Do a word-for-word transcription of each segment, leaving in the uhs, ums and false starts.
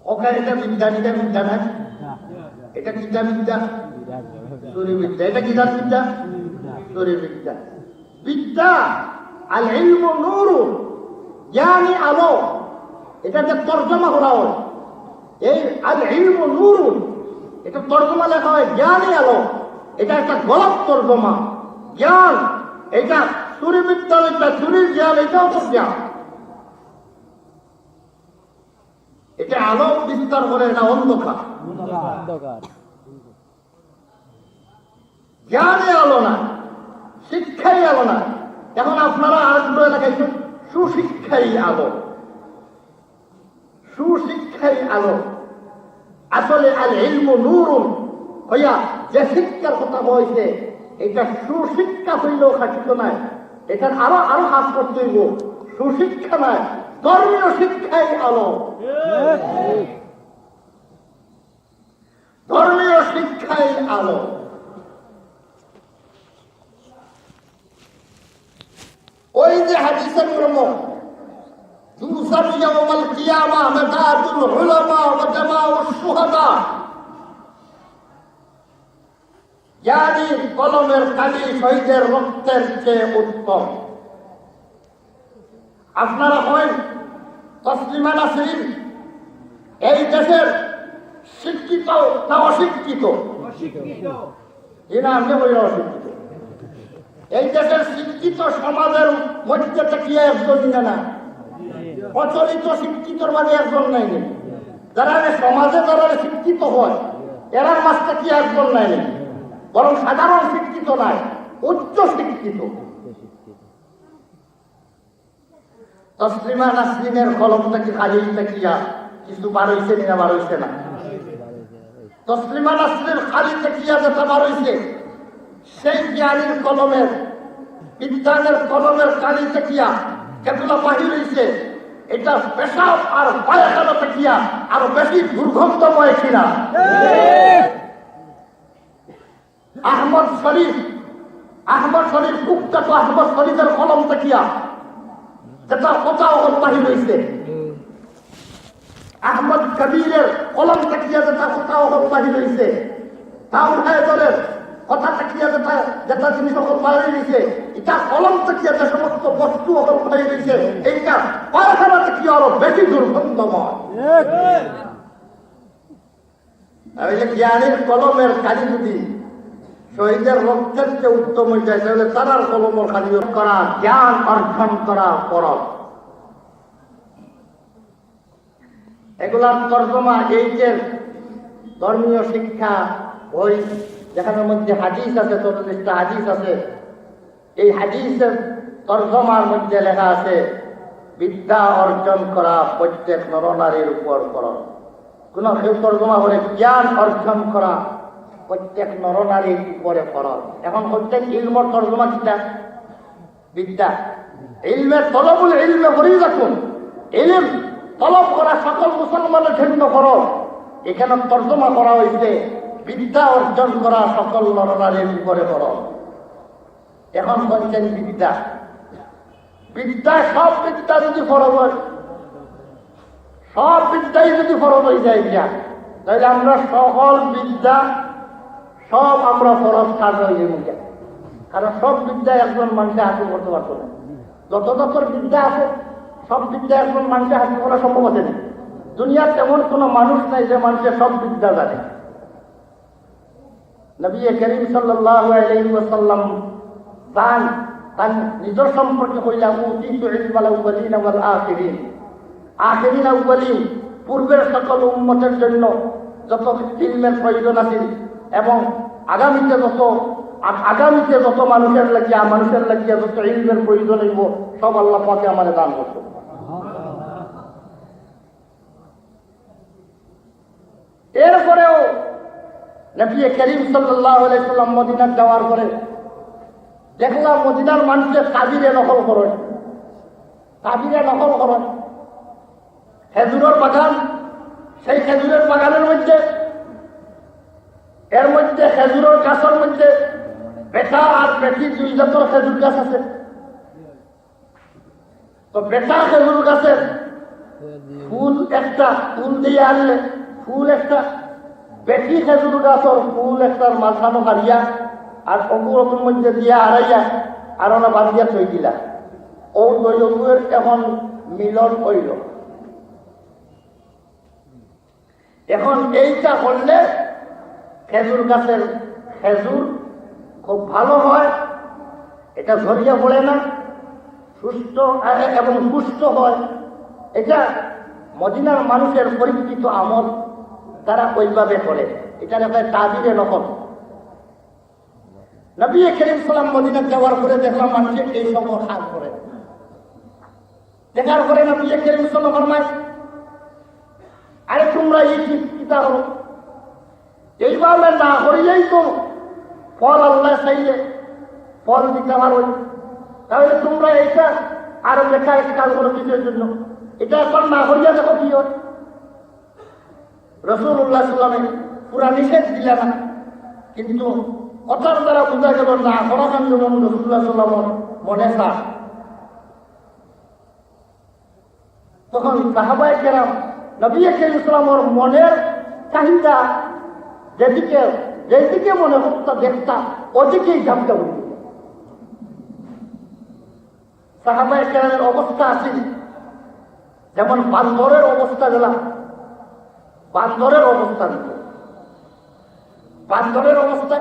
ওখানে এটা বিদ্যা, এটা বিদ্যা না? এটা কিতা বিদ্যা? চুরি বিদ্যা। এটা কিতা বিদ্যা? চুরি বিদ্যা। বিদ্যা, আল ইলমু নূরুন, জ্ঞানই আলো। এটা যে তর্জমা করা হয়, এই আল ইলমু নূরুন, এটা তর্জমা লেখা হয় জ্ঞানই আলো। এটা একটা গলত তর্জমা। জ্ঞান, এটা চুরি বিদ্যা, এটা চুরির জ্ঞান, এটাও তো জ্ঞান। এটা আলো বিস্তার করে, এটা অন্ধকার। অন্ধকার। জ্ঞানই আলো না, শিক্ষাই আলো না। এখন আপনারা আরেকটু এলাকায় সুশিক্ষাই আলো, সুশিক্ষাই আলো। আসলে আল ইলমু নূরুন হইয়া যে শিক্ষার কথা হয়েছে, এটা সুশিক্ষা হইলেও খাটিত নয়, এটার আরো, আরো কাজ করতে হইব। সুশিক্ষা নয়, ধর্মীয় শিক্ষাই আলো। ধর্মীয় শিক্ষাই আলো। ওই যে হাদিসের মর্ম, "তুসার ইয়াউমাল কিয়ামা মাদাতুল উলামা ওয়া দামাউশ শুহাদা।" জ্ঞানীর কলমের কালি শহীদের রক্তের চেয়ে উত্তম। আপনারা কইন, তসলিমা নাসরিন এই দেশের শিক্ষিত না অশিক্ষিত? জি না, আমি বলি অশিক্ষিত। এই দেশের শিক্ষিত সমাজের মধ্যে থাকিয়া একজন না, না, প্রচলিত শিক্ষিতর মাঝে একজন নাই নি? যারা এই সমাজে যারা শিক্ষিত হয়, এরার মাঝে থাকিয়া একজন নাই নি? বরং সাধারণ শিক্ষিত নাই, উচ্চ শিক্ষিত। তসলিমা নাসরিনের কলম থাকি কালি থাকিয়া কিছু বার অইছে নি না, বার অইছে না? তসলিমা নাসরিন কালি থাকিয়া যেটা বার অইছে, সেই জ্ঞানীর কলমের, বিদ্বানের কলমের কালি থাকিয়া যেগুলা বাহির অইছে, এটা পেশাব আর পায়খানা থাকিয়া আরো বেশি দুর্গন্ধময় কিনা? আহমদ শরীফ, আহমদ শরীফ, কুখ্যাত আহমদ শরীফের কলম থাকিয়া যেটা কথা অকল বাহির অইছে, আহমদ কবিরের কলম থাকিয়া যেটা কথা অকল বাহির অইছে, তাও হায়দরের কথা থাকিয়া যেটা, যেটা জিনিস অকল বাহির অইছে, এটা কলম থাকিয়া যে সমস্ত বস্তু অকল বাহির অইছে, এইটা পায়খানা থাকিয়া আরো বেশি দুর্গন্ধময়। তাহলে জ্ঞানীর কলমের কালি যদি শহীদের রক্তের চেয়ে উত্তম হয়ে যায়, তাহলে তারার কলমর কালি করা, জ্ঞান অর্জন করা ফরজ। এগুলার তর্জমা এই যে ধর্মীয় শিক্ষা, ওই যেখানের মধ্যে হাদিস আছে, চল্লিশটা হাদিস আছে, এই হাদিসের তর্জমার মধ্যে লেখা আছে, "বিদ্যা অর্জন করা প্রত্যেক নরনারীর উপর ফরজ।" কোন কেউ তর্জমা করে, "জ্ঞান অর্জন করা প্রত্যেক নরনারীর উপরে ফরজ।" এখন প্রত্যেক ইলমর তর্জমা কিতা? বিদ্যা। ইলমে তলবুল ইলমে ফরিদাতুন। ইলম তলব করা সকল মুসলমানের জন্য ফরজ। এখানে তর্জমা করা হয়েছে, "বিদ্যা অর্জন করা সকল নরনারীর উপরে ফরজ।" এখন বলছেন বিদ্যা, বিদ্যা, সব বিদ্যা যদি ফরজ হয়, সব বিদ্যাই যদি ফরজ হয়ে যায় গিয়া, তাহলে আমরা সকল বিদ্যা সব আমরা ফরজ কাজ হয়ে যাবো গিয়া। কারণ সব বিদ্যা একজন মানুষে হাসিল করতে পারতো না। যত যত বিদ্যা আছে, সব বিদ্যা একজন মানুষে হাসিল করা সম্ভব আছে না। দুনিয়ার তেমন কোনো মানুষ নাই যে মানুষে সব বিদ্যা জানে। নবী করিম সাল্লাল্লাহু আলাইহি ওয়াসাল্লাম তান, তান নিজর সম্পর্কে কইলা, "উতিতু ইলমাল আউয়ালিন ওয়াল আখিরিন।" আখিরিন আউয়ালিন, পূর্বের সকল উম্মতের জন্য যত ইলমের প্রয়োজন আছে এবং আগামীতে যত, আ-, আগামীতে যত মানুষের লাগিয়া, মানুষের লাগিয়া যত ইলমের প্রয়োজন হইব, সব আল্লাহ পাকে আমারে দান করছে। এরপরেও নবী করিম সাল্লাল্লাহু আলাইহি সাল্লাম মদিনাত যাওয়ার পরে দেখলাম মদিনার মানুষে তাবিরে নকল করে, তাবিরে নকল করে। খেজুরের বাগান, সেই খেজুরের বাগানের মধ্যে, এর মধ্যে খেজুরের গাছের মধ্যে বেটা আর বেটি দুই জাতের খেজুর গাছ আছে। তো বেটা খেজুর গাছের ফুল একটা, ফুল দিয়া আনলে, ফুল একটা, বেটি খেজুর গাছর ফুল একটার মাঝখানো হারিয়া, আর অগুর অগুর মধ্যে দিয়া হারাইয়া, আর ওনা বান্ধিয়া থই দিলা। ও দুই অগুর এখন মিলন হইল। এখন এইটা করলে খেজুর গাছের খেজুর খুব ভালো হয়, এটা ঝরিয়া পড়ে না, সুস্থ, এ-, এবং পুষ্ট হয়। এটা মদিনার মানুষের পরীক্ষিত আমল, তারা ওইভাবে করে। এটা লেখা তাবিরে নকল। নবী করিম সাল্লাম মদিনাত যাওয়ার পরে দেখলাম মানুষে এই সব কাজ করে। দেখার পরে নবী করিম সাল্লাম ফরমায়, "আরে তোমরা এই কি, কিতা করো? এইভাবে না করিয়াই তো ফল আল্লাহ চাইলে ফল দিতে পারো। তাহলে তোমরা এইটা আরো বেকার কাজ করো কিসের জন্য? এটা এখন না করিয়া দেখো কি হয়।" রসুল্লাহ সাল্লামে পুরা নিষেধ দিলা না, কিন্তু কথার দ্বারা বুঝা গেল না করা কান যেমন রসুল্লাহ সাল্লামর মনে চায়। তখন সাহাবায়ে কেরাম নবী করিম সাল্লামর মনের চাহিদা যেদিকে, যেদিকে মনে হতো দেখতা, ওদিকেই ঝাপটা উঠে। সাহাবায়ে কেরামের অবস্থা আছিল যেমন বান্দরের অবস্থা গেলা, বান্দরের অবস্থা দিত। বান্দরের অবস্থা,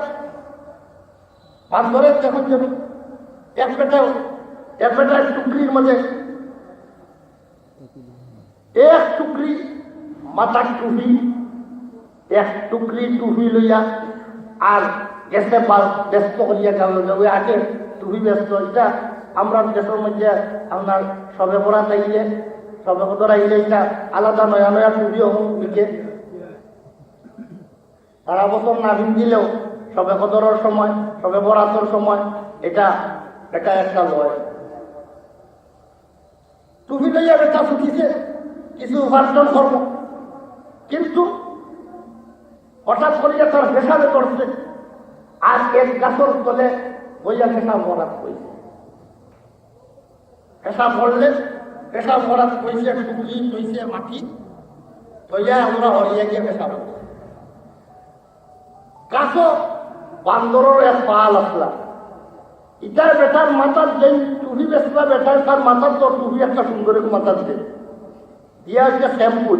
বান্দরের যখন যেন এক বেটা, এক বেটার টুকরির মধ্যে এক টুকরি মাথার টুপি, এক টুকরি টুপি লইয়া আর গেছে বা-, ব্যস্ত করিয়া গেল যে ওই আগে টুপি ব্যস্ত। এটা আমরা দেশের মধ্যে আপনার সবে বরাত আইলে, সবে কদর আইলে এটা আলাদা নয়া নয়া টুপি হন লিখে। সারা বছর না পিন্দিলেও সবে কদরের সময়, সবে বরাতর সময় এটা, এটা একটা লয়। টুপি লইয়া বেটা ছুটিছে, কিছু উপার্জন করব, কিন্তু হঠাৎ করিয়া তার পেশাবে পড়ছে, আর এক গাছর তলে বইয়া পেশাব করাত কইছে। পেশাব করলে, পেশাব করাত কইছে, টুকরি কইছে মাটি, লইয়া আমরা হরিয়া গিয়া পেশাব করছে। গাছো বান্দরর এক পাল আসলা। ইটার বেটার মাথার যেই টুপি বেচলা বেটায়, তার মাথার তো টুপি একটা সুন্দর এক মাথার দে। দিয়া হচ্ছে শ্যাম্পু।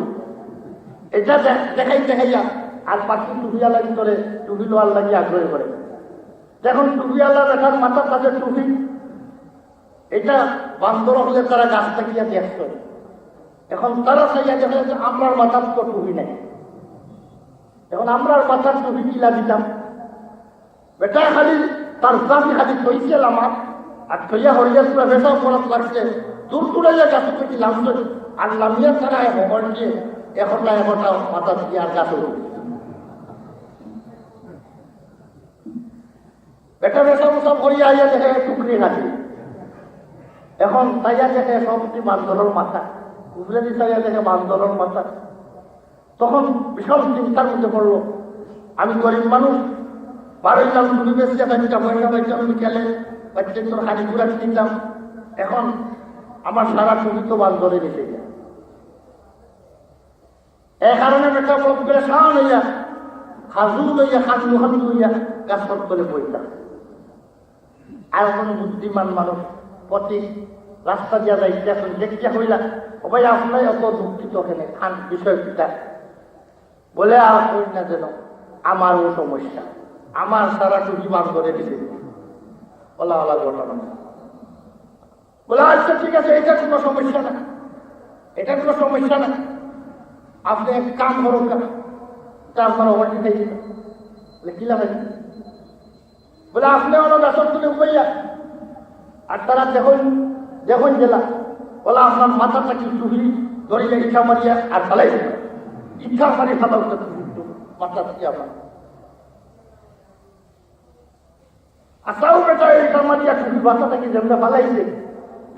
এটা দেখ-, দেখাই দেখাইয়া আর বাকি টুপিওয়ালা ভিতরে টুপি লওয়ার লাগি আগ্রহ করে। এখন টুপিওয়ালা বেটার মাথার কাছে টুপি, এটা বান্দর হলে তারা গাছ থাকিয়া দেখছে। এখন তারা চাইয়া দেখে যে আমরার মাথার তো টুপি নাই। এখন আমরার মাথার টুপি কিলা দিতাম? বেটা খালি তার জাতি খালি থইছে লামাত, আর থইয়া হরিয়া চূড়া পেশাব করাত লাগছে, দূর দূরাইয়া গাছ থেকে লামছে, আর লামিয়া তারা এক হবর দিয়ে এখন না এখন মাথা দিয়ে আর গাছ উঠবে। বেটা পেশাব উসাব করিয়া আইয়া দেখে টুকরি খালি। এখন তাইয়া দেখে সব কি বান্দরর মাথা, উপরে দি চাইয়া দেখে বান্দরর মাথা। তখন বিশাল চিন্তার মধ্যে পড়লো, আমি গরিব মানুষ, বারোই লাখ টুপি বেশি একটা পয়সা পাইতাম বিকেলে, বাচ্চার তোর খালি ঘুরা কিনলাম। এখন আমার সারা টুপি তো বান্দরে নিতে যায়। এই কারণে বেটা বড় পেরেশান হইয়া, খাজু লইয়া, খাজু খাজু লইয়া গাছ তলে বইতাম। আর কোন বুদ্ধিমান মানুষ পথে রাস্তা দিয়া যাইতে এখন দেখিয়া কইলা, "ও ভাই, আপনি অত দুঃখিত কেন? খান বিষয় কিতা?" বলে, "আর কই না যেন, আমারও সমস্যা, আমার সারা টুপি বান্দরে দিছে।" ওলা ওলা ঘটনা। বলে, "আচ্ছা, ঠিক আছে, এটা কোনো সমস্যা না, এটা কোনো সমস্যা না, আপনি এক কাম করুন না, এটা আপনার ওভারটি খাই দিন।" বলে, "কি লাগাই?" বলে, "আপনি ওনার গাছর তুলে উবাইয়া, আর তারা দেখুন, দেখুন জেলা, বলে, আপনার মাথা থাকি টুপি ধরিলে ইটা মারিয়া আর ফালাই দিল, ইটা মারি ফালাও তো টুপি, মাথা থাকি আপনার।" আসাও বেটা, ইটা মারিয়া টুপি মাথা থাকি যেমনে ফালাইছে,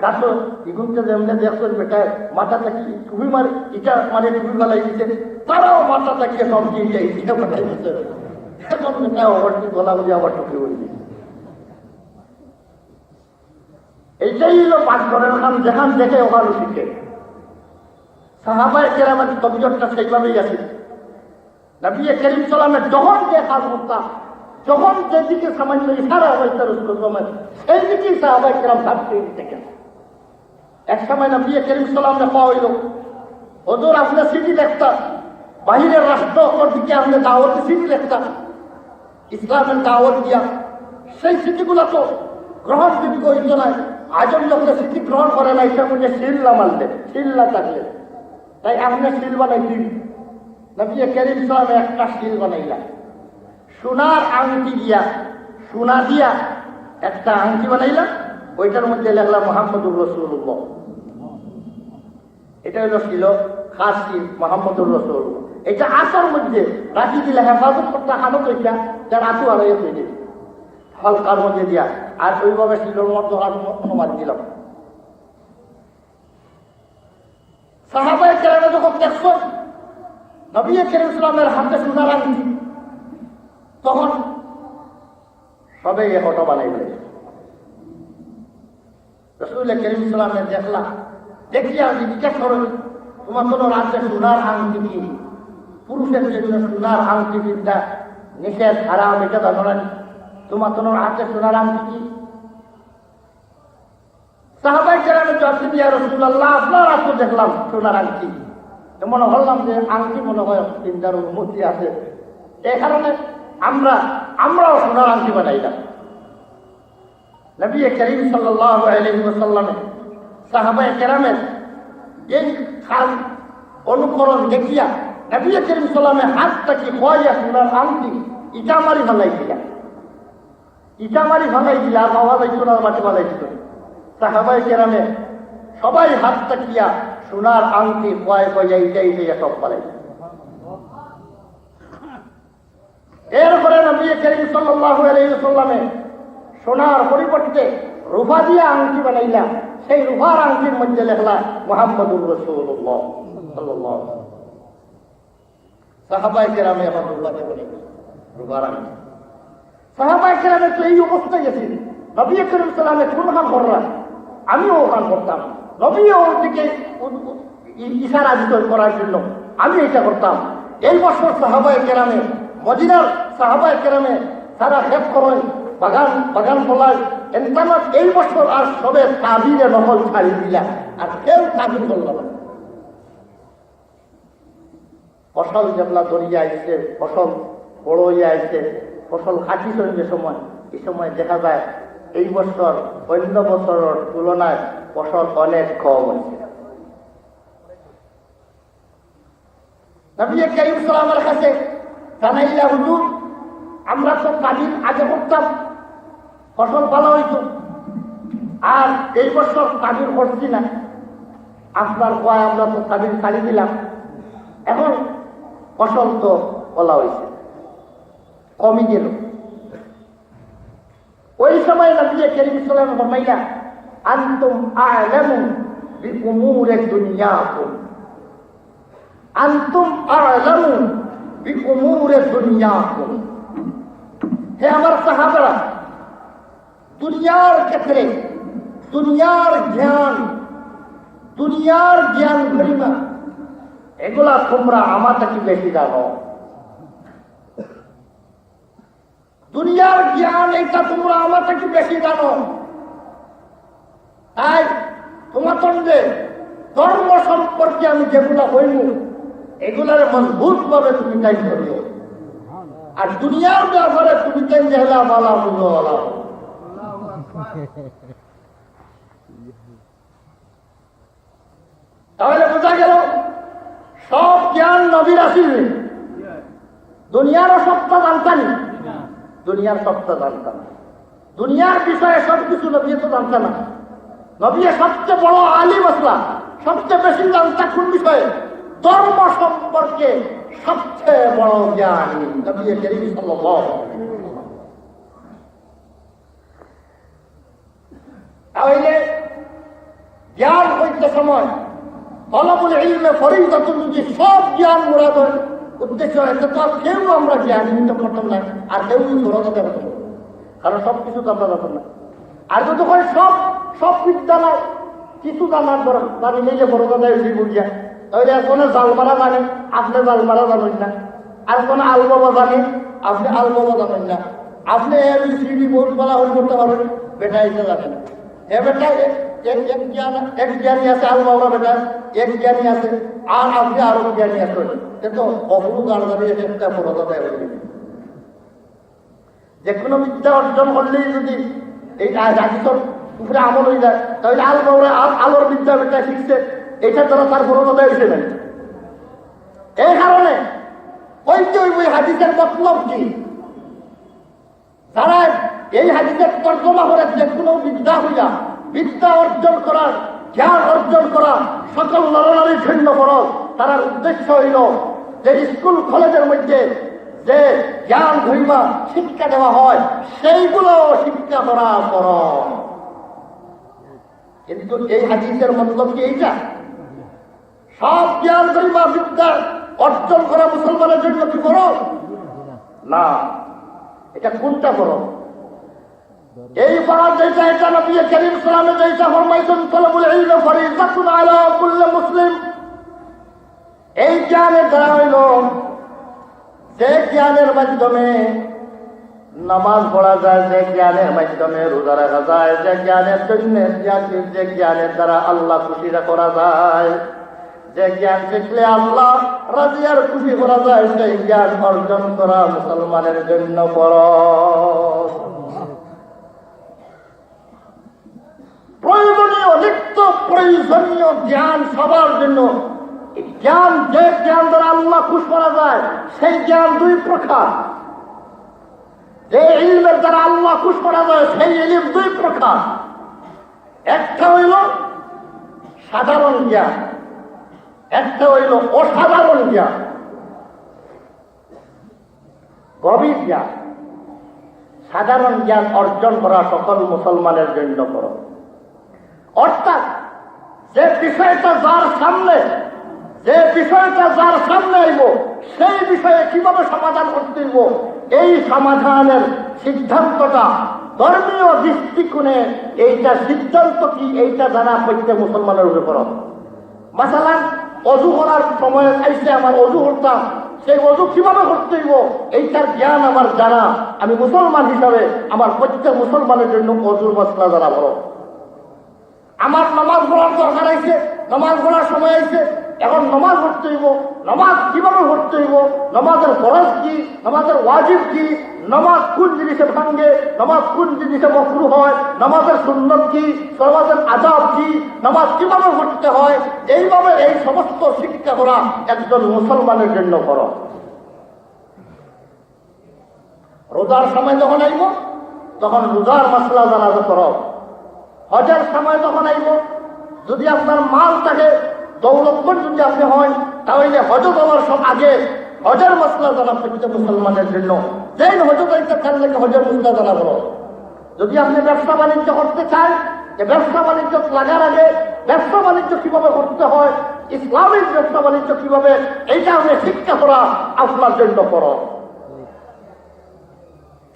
গাছ ইগুনতে যেমনে দেখছেন বেটায় মাথা থাকি টুপি মারি, ইটা মারি টুপি ফালাই দিছে, তারাও মাথা থাকি সব দিয়ে যায়, ইটা ফালাই দিছে। এখন বেটায় আবার কি গলা বুঝে আবার টুপি উড়ি দিছে। এইটাই হলো পাকঘরের কাম, যেখান দেখে ওখান শিখে। সাহাবায়ে কেরামের তবিয়তটা সেইভাবেই আছিল। নবী করিম সাল্লামে যখন যে কাজ করতা, যখন যেদিকে সামান্য ইশারা অইতো রসুল সাল্লামের, সেই দিকেই সাহাবায়ে কেরাম ঝাঁপ দিয়ে দিতে গেল। এক সময় নবী করিম সাল্লামরে কওয়া অইলো, "হুজুর, আপনে চিঠি লেখতা, বাহিরের রাষ্ট্রর দিকে আপনে দাওয়াতি চিঠি লেখতা, ইসলামের দাওয়াত দিয়া, সেই চিঠিগুলা তো গ্রহণযোগ্য অইতো নায়। আজব লোকে চিঠি গ্রহণ করে না, ইসলামের মধ্যে সিল না মারলে, সিল না থাকলে।" তাই আপনে সিল বানাই দিন। নবী করিম সাল্লামে একটা সিল বানাইলা, সোনার আংটি দিয়া, সোনা দিয়া একটা আংটি বানাইলা, ওইটার মধ্যে লেখলা "মুহাম্মদুর রাসূলুল্লাহ।" এটা হইল সিল, খাস সিল, "মুহাম্মদুর রাসূলুল্লাহ।" এটা আসার মধ্যে রাখি দিলা, হেফাজত করতা, হানো তো এটা, তার আতু হারাইয়া তৈরি হালকার মধ্যে দিয়া, আর ওইভাবে সিলর মধ্যে হাত মারি দিলাম। সাহাবায়ে কেরামে যখন দেখছইন নবী করিম সাল্লামের হাতে সোনার আংটি, তখন সবে এ হটো বানাই দিল। রসুল করিম সাল্লামে দেখলা, দেখিয়া জিজ্ঞাসা করইন, "তোমার কোনো রাতে সোনার আংটি কি? পুরুষের জন্য সোনার আংটি পিন্দা নিষেধ, হারাম, এটা জানো না? তোমার কোনো রাতে সোনার আংটি কি?" সাহাবায়ে কেরামে জবাব দিলেন, "ইয়া রাসূলুল্লাহ, আপনার হাতে দেখলাম সোনার আংটি, তো মনে করলাম যে আংটি মনে হয় পিন্দার অনুমতি আছে, এই কারণে আমরা, আমরাও সোনার আংটি বানাইলাম।" নবী করিম সাল্লাল্লাহু আলাইহি ওয়াসাল্লামে সাহাবায়ে কেরামের এই খাল অনুকরণ দেখিয়া নবী করিম সাল্লামে হাত থাকি খোয়াইয়া সোনার আংটি ইটা মারি ফালাই দিলা। ইটা মারি ফালাই দিলা, আর পাওয়া যাইতো না, মাটি ফালাই দিত। সাহাবায়ে কেরামে সবাই হাত থাকিয়া সোনার আংটি কয় কয় ইটা ইটা সব ফালাই দিল। এরপরে নবী করিম সাল্লাল্লাহু আলাইহি ওয়াসাল্লামে সোনার পরিবর্তে রূপা দিয়া আংটি বানাইলা, সেই রূপার আংটির মধ্যে লেখলা "মুহাম্মাদুর রাসূলুল্লাহ সাল্লাল্লাহু আলাইহি ওয়াসাল্লাম।" সাহাবায়ে কেরামে এখন রূপা দিয়ে বলে, রূপার আংটি। সাহাবায়ে কেরামে তো এই অবস্থায় গেছে, নবী করিম সাল্লামে কোন কাম কররা, আমিও ও কাম করতাম। নবীও ওর দিকে উ-, উ-, ই-, ইশারা দিত করার জন্য, আমি এটা করতাম। এই বছর সাহাবায়ে কেরামে, মদিনার সাহাবায়ে কেরামে সারা খেত করইন, বাগান, বাগান ফলায়, এন্তানোর এই বছর আর সবে তাবিরে নকল ছাড়ি দিলা, আর কেউ তাবির করল না। ফসল যেবলা ধরিয়া আইছে, ফসল বড় হইয়া আইছে, ফসল কাটিছইন যে সময়, এই সময় দেখা যায় এই বছর অন্য বছরর তুলনায় ফসল অনেক কম হইছে। নবী করিম সাল্লাল্লাহু আলাইহি ওয়াসাল্লামের কাছে জানাইলা, "হুজুর, আমরা তো তাবির আগে করতাম, ফসল ভালা হইতো। আর এই বছর তাবির করছি না, আপনার কয় আমরা তো তাবির ছাড়ি দিলাম, এখন ফসল তো ভালা হইছে, কমি গেল।" ওই সময় নবী করিম সাল্লাল্লাহু আলাইহি ওয়াসাল্লাম ফরমাইলা, "আনতুম আ'লামু বিউমুরি দুনিয়াকুম।" আনতুম আ'লামু বিউমুরি দুনিয়াকুম। হে আমার সাহাবারা, দুনিয়ার ক্ষেত্রে, দুনিয়ার জ্ঞান, দুনিয়ার জ্ঞান গরিমা, এগুলা তোমরা আমার থাকি বেশি জানো। দুনিয়ার জ্ঞান এটা তোমরা আমার থাকি বেশি জানো। তাই তোমার সঙ্গে ধর্ম সম্পর্কে আমি যেগুলা কইমু, এগুলারে মজবুত ভাবে তুমি তাই করিও। আর দুনিয়ার ব্যাপারে তুমি তাই যেগুলা বলা বুঝো, বলা। তাহলে বোঝা গেল, সব জ্ঞান নবীর আছিল। দুনিয়ারও সবটা জানতা নি, দুনিয়ার সবটা জানতা না। দুনিয়ার বিষয়ে সব কিছু নবী তো জানতা না। নবী সবচেয়ে বড় আলিম আসলা, সবচেয়ে বেশি জানতা কোন বিষয়ে? ধর্ম সম্পর্কে সবচেয়ে বড় জ্ঞানী নবী করিম সাল্লাল্লাহু আলাইহি ওয়াসাল্লাম। তাহলে জ্ঞান হইতে সময় তলবুল ইলমে ফরিদাতুন, যদি সব জ্ঞান মুরাদ হয়, উদ্দেশ্য হয়, তো আর কেউ আমরা জ্ঞান নিতে পারতাম না, আর কেউ বড় কথা হতো না, কারণ সব কিছু তো আমরা জানতাম না। আর যদি হয় সব, সব বিদ্যা নাই, কিছু জানার দরকার, তাহলে এই যে বড় কথা হয়েছে বুঝিয়া, তাইলে একজনে জাল মারা জানে, আপনে জাল মারা জানইন না। আর একজনে আল বাবা জানে, আপনে আল বাবা জানইন না। আপনে এ বি সি ডি বহুত ভালা করি করতা পারইন, বেটায় ইতা জানে না। হে বেটা এক, এক, এক জ্ঞান, এক জ্ঞানী আছে, আল বাবা বেটা এক জ্ঞানী আছে, আর আপনে আরো জ্ঞানী আছইন। তে তো অপরু গাড়গাড়ি একটা বড় কথা অইল। যেকুনু বিদ্যা অর্জন করলেই যুদি এই আ-, হাদিসর উপরে আমল অই যায়, তাইলে আল বাবা আল-, আলর বিদ্যা বেটায় শিখছে, ইটার দ্বারা তার বড় কথা অইছে না। এই কারণে কইতে অইব এই হাদিসর মতলব কি? যারা এই হাদিসর তর্জমা করে যেকুনু বিদ্যা অইয়া, বিদ্যা অর্জন করার, জ্ঞান অর্জন করা সকল নরনারীর জন্য ফরজ। তারার উদ্দেশ্য অইল যে স্কুল কলেজর মধ্যে যে জ্ঞান ধরিবা শিক্ষা দেওয়া হয়, সেইগুলো শিক্ষা করা ফরজ। কিন্তু এই হাদিসর মতলব কি এইটা? সব জ্ঞান ধরিবা বিদ্যা অর্জন করা মুসলমানের জন্য কি ফরজ? না। ইটা কুনটা ফরজ? এই ফরজ যেটা, ইটা নবী করিম সাল্লাল্লাহু আলাইহি ওয়াসাল্লামে যেটা ফরমাইছইন, "তলবুল ইলমি ফরিজাতুন আলা কুল্লি মুসলিম।" এই জ্ঞানর দ্বারা অইল, যে জ্ঞানর মাধ্যমে নামাজ পড়া যায়, যে জ্ঞানর মাধ্যমে রোজা রাখা যায়, যে জ্ঞানর জন্য, যে জ্ঞানর দ্বারা আল্লাহ খুশি করা যায়, যে জ্ঞান শিখলে আল্লাহ রাজি আর খুশি করা যায়, সেই জ্ঞান অর্জন করা মুসলমানের জন্য ফরজ। প্রয়োজনীয়, নিত্য প্রয়োজনীয় জ্ঞান সবার জন্য। জ্ঞান, যে জ্ঞান দ্বারা আল্লাহ খুশ করা যায়, সেই জ্ঞান দুই প্রকার। যে ইলমর দ্বারা আল্লাহ খুশ করা যায়, সেই ইলম দুই প্রকার। একটা অইল সাধারণ জ্ঞান, একটা অইল অসাধারণ জ্ঞান। গভীর জ্ঞান, সাধারণ জ্ঞান অর্জন করা সকল মুসলমানের জন্য ফরজ। অর্থাৎ যে বিষয়টা যার সামনে, যে বিষয়টা যার সামনে আইব, সেই বিষয়ে কিভাবে সমাধান করতে অইব, এই সমাধানের সিদ্ধান্তটা ধর্মীয় দৃষ্টিকোণে এইটা সিদ্ধান্ত কি, এইটা জানা প্রত্যেক মুসলমানের উপরে ফরজ। মাসালান, অজু করার সময় আইছে, আমার অজু করতাম, সেই অজু কিভাবে করতে অইব, এইটার জ্ঞান আমার জানা, আমি মুসলমান হিসাবে আমার প্রত্যেক মুসলমানের জন্য অজুর মাসলা জানা ফরজ। আমার নামাজ পড়ার দরকার আইছে, নামাজ পড়ার সময় আইছে, এখন নামাজ পড়তে অইব, নামাজ কিভাবে পড়তে অইব, নামাজর ফরজ কি, নামাজর ওয়াজিব কি, নামাজ কোন জিনিসে ভাঙ্গে, নামাজ কোন জিনিসে মকরু হয়, নামাজর সুন্নত কি, নামাজর আদাব কি, নামাজ কিভাবে পড়তে হয়, এইভাবে এই সমস্ত শিক্ষা করা একজন মুসলমানের জন্য ফরজ। রোজার সময় যখন আইব, তখন রোজার মাসলা জানা ফরজ। হজর সময় যখন আইব, যদি আপনার মাল থাকে, দৌলতমন্দ যদি আপনি হন, তাহলে হজ যাওয়ার সব আগে হজর মাসলা জানা প্রত্যেক মুসলমানের জন্য। যেইন হজ যাইতে, তার লাগি হজর মাসলা জানা ফরজ। যদি আপনি ব্যবসা বাণিজ্য করতে চান, যে ব্যবসা বাণিজ্য লাগার আগে ব্যবসা বাণিজ্য কিভাবে করতে হয়, ইসলামিক ব্যবসা বাণিজ্য কিভাবে, এইটা আপনি শিক্ষা করা আপনার জন্য ফরজ।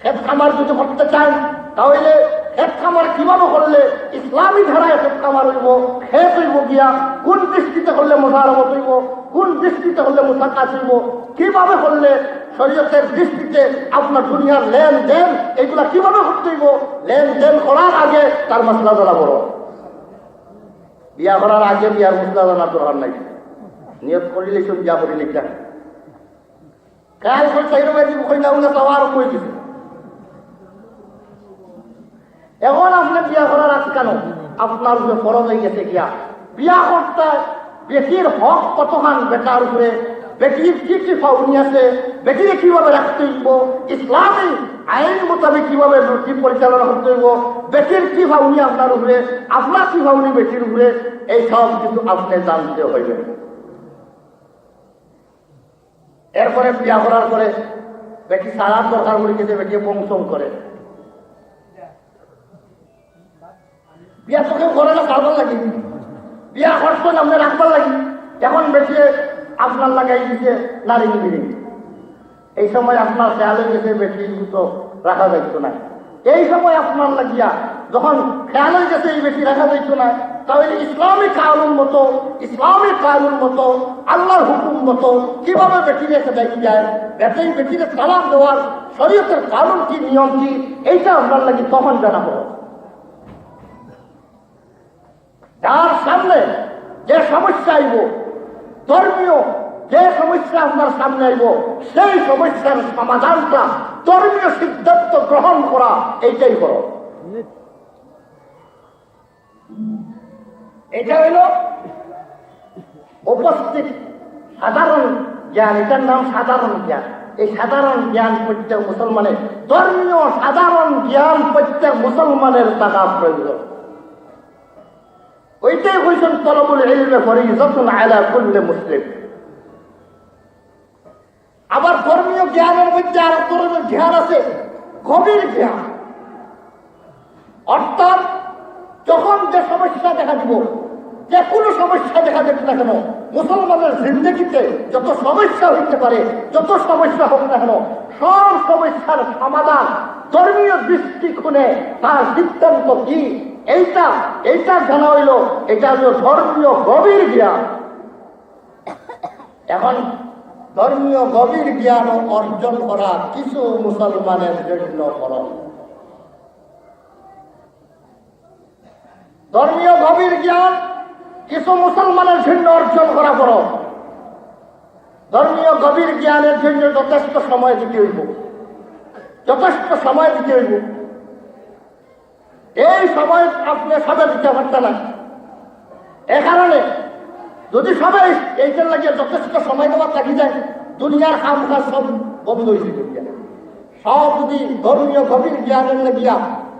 খেত খামার যদি করতে চান, তাহলে খেত খামার কিভাবে করলে ইসলামী ধারায় খেত খামার অইব, খেত অইব গিয়া, কোন দৃষ্টিতে করলে মোজারাবত অইব, কোন দৃষ্টিতে করলে মুসাকাত অইব, কিভাবে করলে শরীয়তের দৃষ্টিতে আপনার দুনিয়ার লেনদেন, এগুলা কিভাবে করতে অইব, লেনদেন করার আগে তার মাসলা জানা ফরজ। বিয়া করার আগে বিয়ার মাসলা জানার দরকার নাই, নিয়ত করিলে শুধু বিয়া করিলে কিনা। খেয়াল করে চাইরো বাজি কইলা উলা চাওয়া আরম্ভ অই গেছে। এখন আপনি বিয়া করার আগে কেন আপনার উপরে ফরজ অই গেছে গিয়া। বিয়া করতে বেটির হক কতখান বেটার উপরে, বেটির কি কি পাওনি আছে, বেটিরে কিভাবে রাখতে অইব, ইসলামী আইন মোতাবেক কিভাবে রুটি পরিচালনা করতে অইব, বেটির কি পাওনি আপনার উপরে, আপনার কি পাওনি বেটির উপরে, এই সব কিছু আপনি জানতে হইবে। এরপরে বিয়া করার পরে বেটি সারার দরকার পড়ি গেছে, বেটি বংশং করে। বিয়া তো কেউ করে না সারবার লাগি, বিয়া করছেন আপনি রাখবার লাগি। এখন বেটিয়ে আপনার লাগাই দিছে নারিং বিরিং। এই সময় আপনার খেয়াল অই গেছে বেটি তো রাখা যাইতো না। এই সময় আপনার লাগিয়া যখন খেয়াল অই গেছে এই বেটি রাখা যাইতো না, তাহলে ইসলামী কানুন মতো, ইসলামী কানুন মতো, আল্লাহর হুকুম মতো কিভাবে বেটি রেখে দেয় যায়? বেটি, বেটিরে তালাক দেওয়ার শরীয়তের কানুন কি, নিয়ম কি, এইটা আপনার লাগি তখন জানা হবে। যার সামনে যে সমস্যা আইব, ধর্মীয় যে সমস্যা আপনার সামনে আইব, সেই সমস্যার সমাধানটা ধর্মীয় সিদ্ধান্ত গ্রহণ করা, এইটাই বড়। এটা হইল উপস্থিত সাধারণ জ্ঞান, এটার নাম সাধারণ জ্ঞান। এই সাধারণ জ্ঞান প্রত্যেক মুসলমানের, ধর্মীয় সাধারণ জ্ঞান প্রত্যেক মুসলমানের থাকা প্রয়োজন। ওইটাই কইছেন, "তলবুল ইলমে ফরিজাতুন আলা কুল্লি মুসলিম।" আবার ধর্মীয় জ্ঞানের মধ্যে আরো ধরনের জ্ঞান আছে, গভীর জ্ঞান। অর্থাৎ যখন যে সমস্যা দেখা দিব, যে কোনো সমস্যা দেখা দেবে না কেন, মুসলমানের জিন্দেগিতে যত সমস্যা হইতে পারে, যত সমস্যা হোক না কেন, সব সমস্যার সমাধান ধর্মীয় দৃষ্টিকোণে তার সিদ্ধান্ত কি, এইটা, এইটা জানা হইল, এটা হলো ধর্মীয় গভীর জ্ঞান। এখন ধর্মীয় গভীর জ্ঞান অর্জন করা কিছু মুসলমানের জন্য ফরজ। ধর্মীয় গভীর জ্ঞান কিছু মুসলমানের জন্য অর্জন করা ফরজ। ধর্মীয় গভীর জ্ঞানের জন্য যথেষ্ট সময় দিতে হইব, যথেষ্ট সময় দিতে হইব। এই সময় আপনি সবে দিতে পারতেন না। এ কারণে যদি সবে এইটার লাগিয়া যথেষ্ট সময় দেওয়া থাকি যায়, দুনিয়ার কাম কাজ সব বন্ধ হয়ে যাবে। সব যদি ধর্মীয় গভীর জ্ঞানের লাগিয়া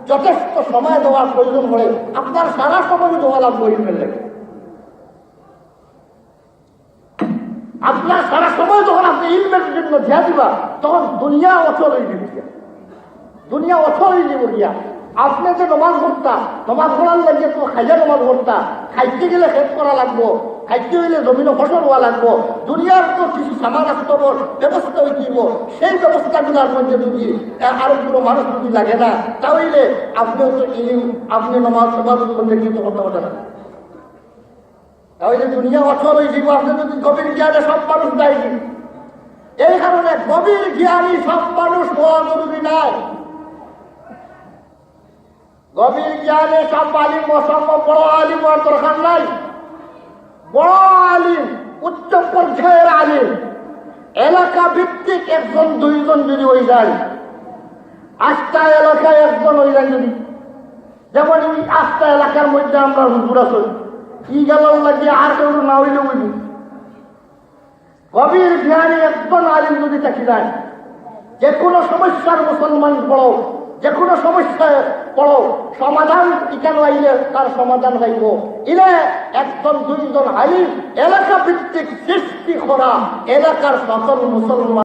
যথেষ্ট সময় দেওয়ার প্রয়োজন পড়ে, আপনার সারা সময় দেওয়া লাগবে ইলমের লাগি। আপনার সারা সময় যখন আপনি ইলমের জন্য দিয়া দিবা, তখন দুনিয়া অচল হয়ে যাবে গিয়া। দুনিয়া অচল হয়ে যাবে গিয়া। আপনি যে নমাজ পড়তা, নমাজ পড়ার লাগি তো খাইয়া নমাজ পড়তা, খাইতে গেলে খেত করা লাগবো, খাইতে হইলে জমিনে ফসল হওয়া লাগবো, দুনিয়ার তো কিছু সামান আস্তবর ব্যবস্থা হয়ে দিব, সেই ব্যবস্থাগুলোর মধ্যে যদি, আহ, আরো কোনো মানুষ যদি লাগে না, তাহলে আপনিও তো এই, আপনি নমাজ, নমাজ করতে কিন্তু করতে পারবেন না। তাহলে দুনিয়া অচল হয়ে যাবে। আপনি যদি গভীর জ্ঞানে সব মানুষ দায়ী, এই কারণে গভীর জ্ঞানী সব মানুষ হওয়া জরুরি নাই। গভীর জ্ঞানে সব আলিম অসম্ভব, বড় আলিম হওয়ার দরকার নাই। বড় আলিম, উচ্চ পর্যায়ের আলিম, এলাকা ভিত্তিক একজন দুইজন যদি হয়ে যায়, আস্তা এলাকায় একজন হয়ে যায় যদি, যেমন এই আস্তা এলাকার মধ্যে আমরা হুজুর আছি, ই গেলার লাগি আর কেউ না হইলে হইব। গভীর জ্ঞানী একজন আলিম যদি থাকি যায়, যে কোনো সমস্যার মুসলমান পড়ো, যে কোনো সমস্যায় পড়ো, সমাধান এখানে আইলে তার সমাধান পাইব। ইলে একজন দুইজন আলিম এলাকা ভিত্তিক সৃষ্টি করা, এলাকার সকল মুসলমান